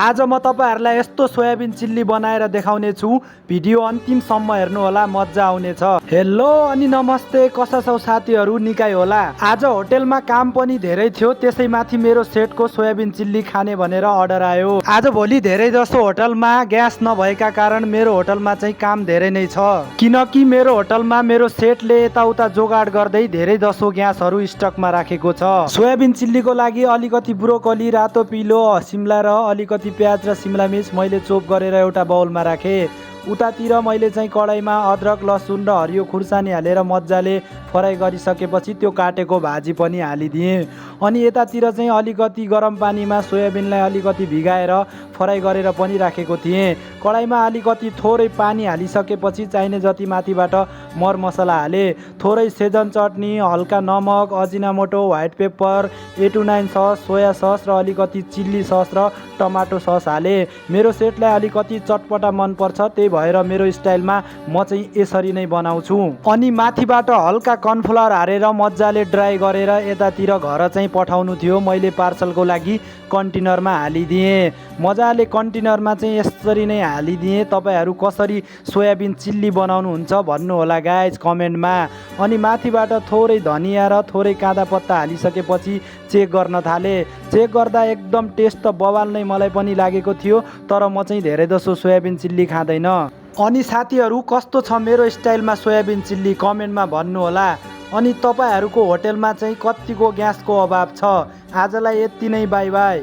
आज म तपाईहरुलाई यस्तो सोयाबिन चिल्ली बनाएर देखाउने छु। भिडियो अन्तिमसम्म हेर्नु होला, मज्जा आउनेछ। हेलो अनि नमस्ते, कसा छौ साथीहरु? निकै होला। आज होटलमा काम पनि धेरै थियो, त्यसैमाथि मेरो सेटको सोयाबिन चिल्ली खाने भनेर अर्डर आयो। आज भोलि धेरै जसो होटलमा ग्यास नभएका कारण मेरो होटलमा चाहिँ काम धेरै नै छ, किनकि मेरो होटलमा मेरो सेटले यताउता जोगाड गर्दै धेरै जसो ग्यासहरु स्टकमा राखेको छ। सोयाबिन चिल्लीको लागि अलिकति ब्रोकली, रातो पिलो सिमला र अलिकति प्याज र सिमला मिर्च मैले चोप गरेर एउटा बाउलमा राखे। उतातिर मैले चाहिँ कडाईमा अदरक, लसुन र हरियो खुर्सानी हालेर मजाले फ्राई गरिसकेपछि त्यो काटेको भाजी पनि हालिदिएँ। अनि यतातिर चाहिँ अलिकति गरम पानीमा सोयाबिनलाई अलिकति भिगाएर फ्राई गरेर पनि राखेको थिएँ। कडाईमा अलिकति थोरै पानी हालिसकेपछि चाहिने जति माथिबाट मरमसला हाले, थोरै सेजन चटनी, हल्का नमक, Ajinomoto, white paper, A29 sauce, soya sauce र अलिकति चिल्ली सस र टमाटो सस हाले। मेरो सेटलाई अलिकति चटपटा मनपर्छ, त्यही भएर मेरो स्टाइलमा म चाहिँ यसरी नै बनाउँछु। अनि माथिबाट हल्का कर्नफ्लावर हालेर मजाले ड्राई गरेर यतातिर घर चाहिँ पठाउनु थियो। मैले पार्सलको लागि कन्टेनरमा हालिदिएँ। मजाले कन्टेनरमा चाहिँ यसरी नै हालिदिएँ। तपाईहरु कसरी सोयाबिन चिल्ली बनाउनुहुन्छ भन्नु होला गाइज कमेन्टमा। अनि माथिबाट थोरै धनिया र थोरै काँदा पत्ता हालिसकेपछि चेक गर्न थाले। चेक गर्दा एकदम टेस्ट त बवाल नै मलाई पनि लागेको थियो, तर म चाहिँ धेरै जसो सोयाबिन चिल्ली खाँदैन। अनि साथीहरु कस्तो छ मेरो स्टाइलमा सोयाबिन चिल्ली कमेन्टमा भन्नु होला। अनि तपाईहरुको होटलमा चाहिँ कतिको ग्यासको अभाव छ? आजलाई यति नै, बाई बाई।